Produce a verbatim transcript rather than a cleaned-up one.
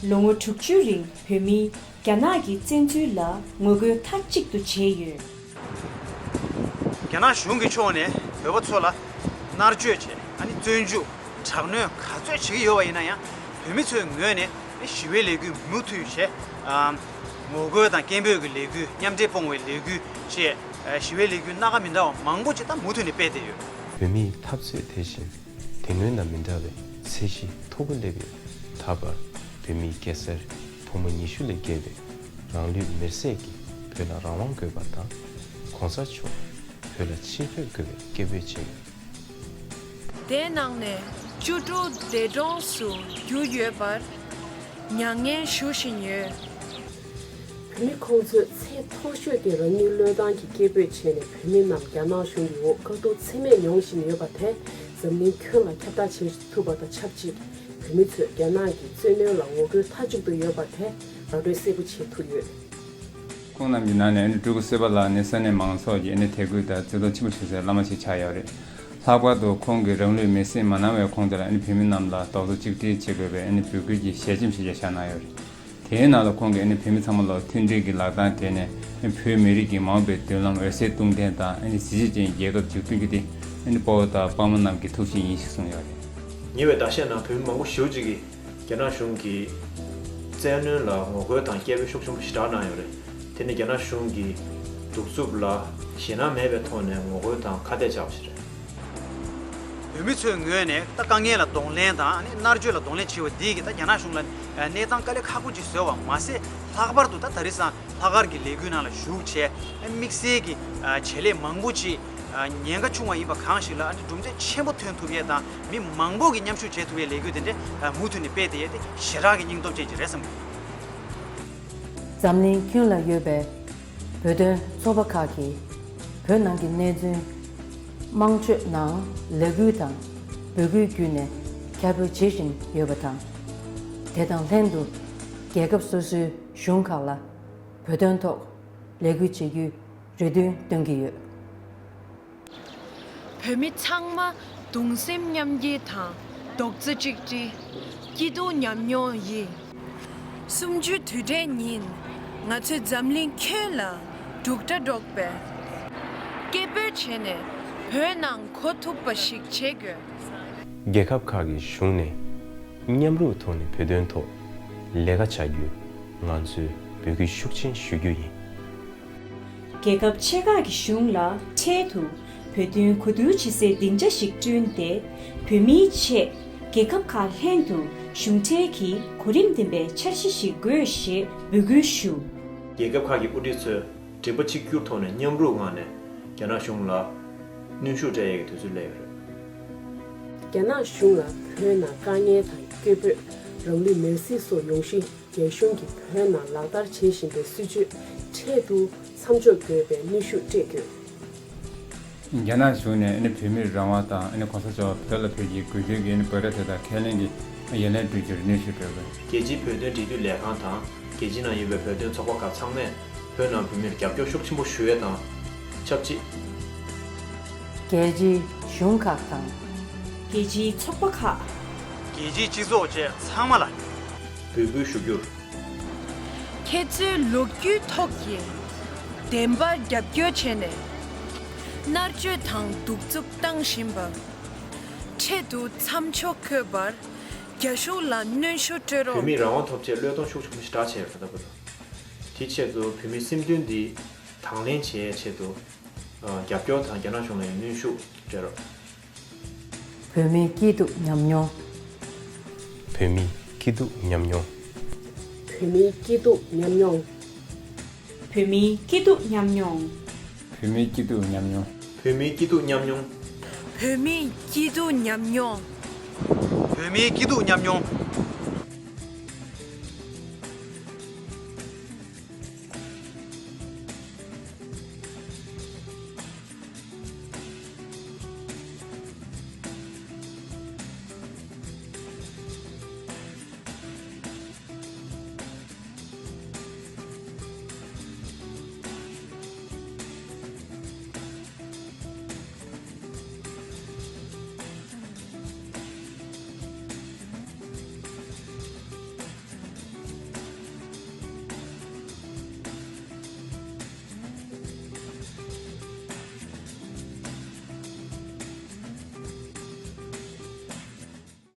ལོ་ངོ་དྲུག་ཅུའི་རིང་བོད་མིས་རྒྱ་ནག་གི་བཙན་འཛུལ་ལ་ངོ་རྒོལ་མཐའ་གཅིག་ཏུ་བྱས་ཡོད། རྒྱ་ནག་གཞུང་གི་ཕྱོགས་ནས་བོད་པ་ཚོ་ལ་མནར་གཅོད་བྱས། ཨ་ནི་བཙོན་འཇུག་དྲག་གནོན་ག་ཚོད་བྱེད་ཀྱི་ཡོད་པ་ཡིན་ན་ཡང་། བོད་མི་ཚོའི་ངོས་ནས་ཞི་བའི་ལས་འགུལ་མུ་མཐུད་བྱས། ཨམ། ངོ་རྒོལ་དང་སྐད་འབོད་ཀྱི་ལས་འགུལ། མཉམ་འབྲེལ་སྤོང་བའི་ལས་འགུལ་བཅས། ཞི་བའི་ལས་འགུལ་སྣ་ཁ་མི་འདྲ་བ་མང་པོ་ཅིག་ད་མུ་མཐུད་ནས་སྤེལ་བསྡད་ཡོད། བོད་མིའི་འཐབ་རྩོད་དེ་བཞིན་དེ་སྔོན་དང་མི་འདྲ་བའི་ཚད་གཞི་མཐོ་པོ་སླེབས་ཡོད། ད་བར་བོད་མིའི་གེ་སར་བུ་མོ་ཉི་ཤུ་ལས་བརྒལ་བའི་རང་ལུས་མེར་སྲེག་གིས་བོད་ལ་རང་དབང་དགོས་པ་དང་། གོང་ས་མཆོག་བོད་ལ་ཕྱིར་སྐྱོད་དགོས་པའི་སྐད་འབོད་བྱས་ཡོད། དེའི་ནང་ནས་བཅུ་དྲུག་འདས་གྲོངས་སུ་གྱུར་ཡོད་པར་མྱ་ངན་ཞུ་བཞིན་ཡོད། བོད་མི་ཁོང་ཚོས་ཚད་མཐོ་ཤོས་ཀྱི་རང་ཉིད་བློས་བཏང་གིས་སྐད་འབོད་བྱས་ནས་བོད་མི་རྣམས་རྒྱ་ནག་གཞུང་གི་འོག་དཀའ་སྡུག་ཚད་མེད་མྱོང་བཞིན་ཡོད་པ་དེ་འཛམ་གླིང་ཁྱོན་ལ་ཁྱབ་བརྡལ་བྱེད་ཐུབ་པ་དང་ཆབས་ཅིག་བོད་མི་ཚོས་རྒྱ་ནག་གི་བཙན་གནོན་ལ་ངོ་རྒོལ་མཐའ་གཅིག་ཏུ་ཡོད་པ་དེ་ར་སྤྲོད་གསལ་པོ་བྱེད་ཐུབ་ཡོད། ཁོང་རྣམས་ཀྱི་ནང་ནས་ཨ་ནི་སྤྲུལ་སྐུ་བསོད་པ་ལགས་ནི་ས་གནས་མང་ཚོགས་ཀྱིས་ཨ་ནི་དད་གུས་དང་བརྩི་མཐོང་ཆེན་པོ་ཞུ་སའི་བླ་མ་ཞིག་ཆགས་ཡོད་རེད། ལྷག་པར་དུ་ཁོང་གིས་རང་ལུས་མེར་སྲེག་མ་གནང་བའི་གོང་དེ་ལ་ཨ་ནི་བོད་མི་རྣམས་ལ་རྡོག་རྩ་གཅིག་སྒྲིལ་བྱེད་དགོས་པའི་ཨ་ནི་འབོད་སྐུལ་གྱི་ཞལ་ཆེམས་ཤིག་ཀྱང་བཞག་གནང་ཡོད་རེད། དེའི་ནང་ལ་ཁོང་གིས་ཨ་ནི་བོད་མི་ཚང་མ་ལ་མཐུན་སྒྲིལ་གྱི་ལག་རྡང་སྦྲེལ་ནས་ཨ་ནི་བོད་མི་རིགས་ཀྱི་མ་འོངས་པའི་མདུན་ལམ་འོད་གསལ་གཏོང་མཁན་དང་ཨ་ནི་གཟི་བརྗིད་ཅན་རྒྱལ་ཁབ་འཛུགས་སྐྲུན་རྒྱུ་དེ་ཨ་ནི་དཔའ་བོ་དང་དཔའ་མོ་རྣམས་ཀྱི་ཐུགས་བཞེད་ཡིན་ཞེས་གསུངས་ཡོད་རེད། ཉེ་བའི་ཟླ་ཤས་ནང་བོད་མི་མང་པོ་ཞེ་པོ་ཅིག་གིས་རྒྱ་ནག་གཞུང་གི་བཙན་གནོན་ལ་ངོ་རྒོལ་དང་སྐད་འབོད་ཤུགས་ཆེན་པོ་ཞེ་དྲག་གནང་ཡོད་རེད། དེ་ནི་རྒྱ་ནག་གཞུང་གི་གདུག་རྩུབ་ལ་ཞེད་སྣང་མེད་པའི་ཐོག་ནས་ངོ་རྒོལ་དང་ཁ་གཏད་བཅག་པ་ཞིག་རེད། བོད་མི་ཚོའི་ངོས་ནས་ད་དཀའ་ངལ་ལ་གདོང་ལེན་དང་ཨ་ནི་མནར་གཅོད་ལ་གདོང་ལེན་བྱེད་པ་འདིས་ཀྱིས་ད་རྒྱ་ནག་གཞུང་ལ་གནས་སྟངས་དཀའ་ལས་ཁག་པོ་ཅིག་བཟོས་པ་མ་ཟད། ལྷག་པར་དུ་ད་ད་རེས་སང་ལྷག་དཀར་གྱི་ལས་འགུལ་ནང་ལ་ཞུགས་བྱས། དམིགས་བསལ་གྱི་བྱེད་ལས་མང་པོ་ཅིག་ཉེན་ཁ་ཆུང་བ་ཡིན་པ་གང་ཞིག་ལ་གྲུབ་འབྲས་ཆེན་པོ་ཐོན་ཐུབ་ཡས་དང་། མི་མང་པོ་གིས་མཉམ་ཞུགས་བྱེད་ཐུབ་ཡས་ལས་འགུལ་དེ་འདྲ་མུ་མཐུད་ནས་སྤེལ་བསྡད་ཡས་དེ་ཞེ་དྲག་གི་སྙིང་སྟོབས་ཅན་ཅིག་རེད་བསམ་གྱི་འདུག། འཛམ་གླིང་ཁྱོན་ལ་ཡོད་པའི་བོད་དོན་ཚོགས་པ་ཁག་གིས་བོད་ནང་གི་གནས་ཚུལ་དམངས་ཁྲོད་ནང་ལས་འགུལ་དང་འབོད་སྐུལ་བརྒྱུད་ནས་ཁྱབ་སྤེལ་བྱེད་བཞིན་ཡོད་པ་དང་། དེ་དང་ལྷན་དུ་རྒྱལ་ཁབ་སོ་སོའི་གཞུང་ཁག་ལ་བོད་དོན་ཐོག་ལས་འགུལ་བྱེད་རྒྱུའི་རེ་འདུན་བཏོན་གྱི་ཡོད། བོད་མི་ཚང་མ་གདུང་སེམས་མཉམ་སྐྱེད་དང་རྡོག་རྩ་གཅིག་སྒྲིལ། སྐྱིད་སྡུག་མཉམ་མྱོང་ཡིན། གསུམ་བཅུའི་དུས་དྲན་ཉིན་ང་ཚོས་འཛམ་གླིང་ཁྱོན་ལ་འབྲུག་སྒྲ་སྒྲོག་པའི་སྐད་འབོད་བྱས་ནས་བོད་ནང་གོ་ཐུབ་པ་ཞིག་བྱེད་དགོས། རྒྱལ་ཁབ་ཁག་གི་གཞུང་ནས་མཉམ་རུབ་ཐོག་ནས་བོད་དོན་ཐོག་ལས་ཀ་བྱ་རྒྱུ་ང་ཚོས་འབོད་སྐུལ་ཤུགས་ཆེན་ཞུ་རྒྱུ་ཡིན། རྒྱལ་ཁབ་ཆེ་ཁག་གི་གཞུང་ལ་འཕྲལ་དུ་བོད་དོན་གོ་བསྡུར་བྱེད་སའི་སྡིངས་ཆ་ཞིག་བསྐྲུན་ཏེ། བོད་མིའི་ཆེད་རྒྱལ་ཁབ་ཁག་ལྷན་དུ་གཞུང་འབྲེལ་གྱི་གོ་རིམ་ལྡན་པའི་འཆར་གཞི་ཞིག་དགོས་ཞེས་འབོད་སྐུལ་ཞུ། རྒྱལ་ཁབ་ཁག་གི་དབུ་ཁྲིད་ཚོས་མགྲིན་པ་གཅིག་གྱུར་ཐོག་ནས་མཉམ་རུབ་ངང་ནས་རྒྱ་ནག་གཞུང་ལ་གནོན་ཤུགས་སྤྲད་ཡས་ཀྱི་དུས་ཚོད་སླེབས་ཡོད་རེད། རྒྱ་ནག་གཞུང་ལ་བོད་ནང་དཀའ་ངལ་དང་སྐད་འབོད། རང་ལུས་མེར་སྲེག་སོགས་ཡོང་གཞི། རྒྱ་གཞུང་གིས་བོད་ནང་ལག་བསྟར་བྱེད་བཞིན་པའི་སྲིད་བྱུས་འཕྲལ་དུ་མཚམས་འཇོག་དགོས་པའི་གནོན་ཤུགས་སྤྲད་དགོས། རྒྱ་ནག་གཞུང་ནས་ཨ་ནི་བོད་མིར་རང་དབང་དང་ཨ་ནི་གོང་ས་མཆོག་བོད་ལ་ཕེབས་རྒྱུའི་དགོས་འདུན་གྱི་ཨ་ནི་འབོད་སྒྲ་དེ་དག་ཁས་ལེན་གྱིས་ཡར་ལན་སྤྲོད་རྒྱུར་གནོན་ཤུགས་སྤྲོད་དགོས། རྒྱལ་སྤྱིའི་བོད་དོན་འབྲེལ་མཐུད་ལས་ཁང་དང་རྒྱལ་སྤྱིའི་ནང་ཡོད་པའི་བོད་དོན་ཚོགས་པ་ཁག་ཚང་མས་བོད་ནང་བོད་མིར་རྒྱབ་སྐྱོར་ཤུགས་ཆེན་པོ་ཞུ་ཡས་དང་ཆབས་ཅིག། རྒྱལ་སྤྱིའི་གཞུང་ཁག་དང་། རྒྱལ་སྤྱིའི་ཚོགས་པ་ཁག། རྒྱལ་སྤྱིའི་སྤྱི་ཚོགས་བཅས་ཚང་མ་ལ་འབོད་སྐུལ་ཞུ་རྒྱུར། ཁྱེད་ཚོའི་ལོ་རྒྱུས་ཐོག་གི་བདེན་པར་རྒྱབ་སྐྱོར་བྱས་ནས་མནར་གཅོད་དང་གདུག་རྩུབ་བཏང་བཞིན་པ་འཕྲལ་དུ་མཚམས་འཇོག་དགོས་པར་རྒྱ་གཞུང་ལ་གནོན་ཤུགས་སྤྲོད་རོགས། བོད་མིས་རང་དབང་ཐོབ་ཆེད་བློས་གཏོང་ཤུགས་ཆེན་པོ་ཞིག་བསྒྲགས་བྱས་ཡོད་རེད་ད་བར་དུ། དེའི་ཆེད་དུ་བོད་མིའི་སེམས་འདུན་འདི་དང་ལེན་བྱེད་ཡའི་ཆེད་དུ་རྒྱབ་སྐྱོར་དང་རྒྱ་ནག་གཞུང་ལ་ཡང་གནོན་ཤུགས་སྤྲད་རོགས། བོད་མིའི་སྐྱིད་སྡུག་ཉམས་མྱོང་། བོད་མིའི་སྐྱིད་སྡུག་ཉམས་མྱོང་། བོད་མིའི་སྐྱིད་སྡུག་ཉམས་མྱོང་། བོད་མིའི་སྐྱིད་སྡུག་ཉམས་མྱོང་། བོད་མིའི་སྐྱིད་སྡུག་ཉམས་མྱོང་། བོད་མིའི་སྐྱིད་སྡུག་ཉམས་མྱོང་། བོད་མིའི་སྐྱིད་སྡུག་ཉམས་མྱོང་། བོད་མིའི་སྐྱིད་སྡུག་ཉམས་མྱོང་།